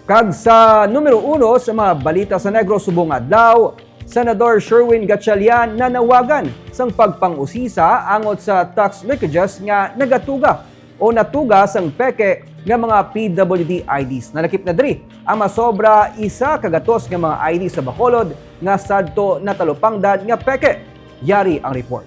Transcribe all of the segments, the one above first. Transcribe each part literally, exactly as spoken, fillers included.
Kag sa numero uno sa mga balita sa Negros subong adlaw, Senador Sherwin Gatchalian nanawagan sang pagpang-usisa angot sa tax leakages nga nagatuga o natuga sang peke nga mga P W D I Ds. Nalakip na diri ang masobra isa ka gatos nga mga I D sa Bacolod nga sadto natalupangdan nga peke. Yari ang report.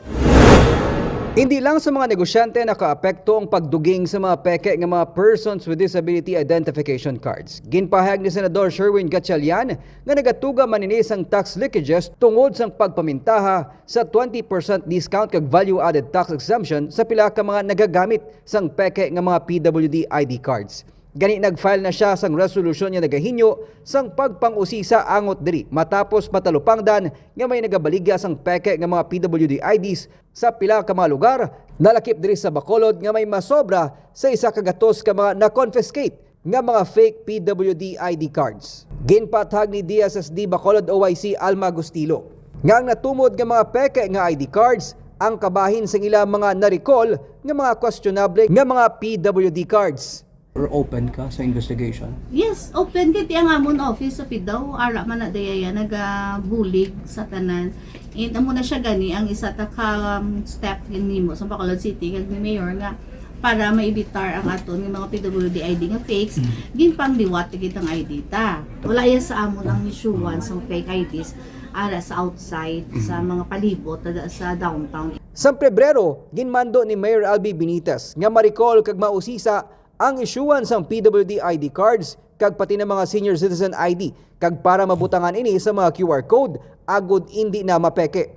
Hindi lang sa mga negosyante nakaapekto ang pagduging sa mga peke nga mga Persons with Disability Identification Cards. Ginpahayag ni Senador Sherwin Gatchalian nga nagatuga man ini sang tax leakages tungod sang pagpamintaha sa twenty percent discount kag value-added tax exemption sa pila ka mga nagagamit sang peke nga mga P W D I D cards. Gani, nag-file na sia sang resolusyon nga nagahinyo sang pagpang-usisa angot diri matapos matalupangdan nga may nagabaligya sang peke nga mga P W D I Ds sa pila ka mga lugar, nalakip diri sa Bacolod nga may masobra sa isa ka gatos ka mga na-confiscate nga mga fake P W D I D cards. Ginpatag ni D S S D Bacolod O I C Alma Gustilo nga ang natumod nga mga peke nga I D cards ang kabahin sang ila mga na-recall nga mga questionable nga mga P W D cards. Or open ka sa investigation? Yes, open kay ti ang amon office sa Pidaw, ara man na dayaya nagabulig sa tanan. And amo na siya gani ang isa ta ka um, step gid nimo sa Bacolod City kag ni Mayor nga para maibitar ang aton nga mga P W D I D nga fakes, ginpangliwat gid ang I D ta. Wala iya sa amon ang issuance sang fake I Ds ara sa outside sa mga palibot ta- sa downtown. Sang Pebrero, ginmando ni Mayor Albi Benitez nga ma-recall kag mausisa ang issuance sang P W D I D cards kag pati na mga senior citizen I D kag para mabutangan ini sa mga Q R code agod indi na mapeke.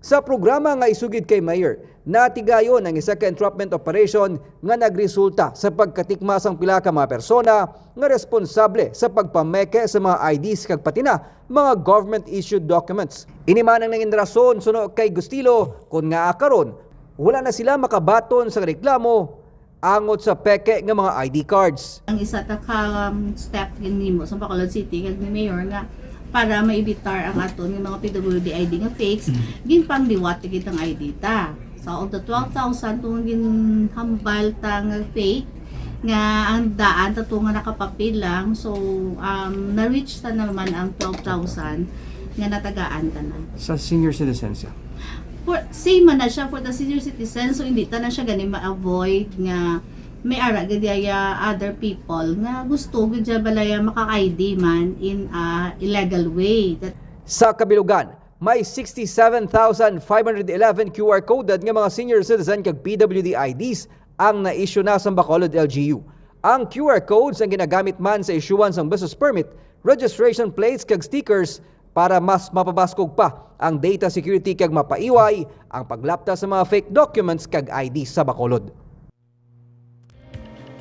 Sa programa nga isugid kay Mayor, natigayon ang isa ka entrapment operation nga nagresulta sa pagkatikma sang pila ka mga persona nga responsable sa pagpameke sa mga I Ds kag pati na mga government-issued documents. Ini man ang nangin rason suno kay Gustilo kon ngaa karon wala na sila makabaton sa reklamo angot sa peke nga mga I D cards. Ang isa ta ka um, step gid nimo sa Bacolod City kag ni Mayor nga para maibitar ang aton nga mga P W D I D nga fakes, ginpangliwat gid ang I D ta. So, of the twelve thousand kung ginhambal ta nga fake, nga ang daan ta to nga nakapapil lang, so um, na-reach ta naman ang twelve thousand nga natagaan ta na. Sa senior citizens, yeah. For, same man na siya for the senior citizens, so hindi ta na siya gani ma-avoid nga may ara gid iya other people nga gusto gid siya balaya maka-I D man in a illegal way. That Sa kabilugan, may sixty-seven thousand five hundred eleven Q R coded nga mga senior citizen kag P W D I Ds ang na-issue na sa Bacolod L G U. Ang Q R codes ang ginagamit man sa issuance sang business permit, registration plates kag stickers para mas mapabaskog pa ang data security kag mapaiway ang paglapta sa mga fake documents kag I D sa Bacolod.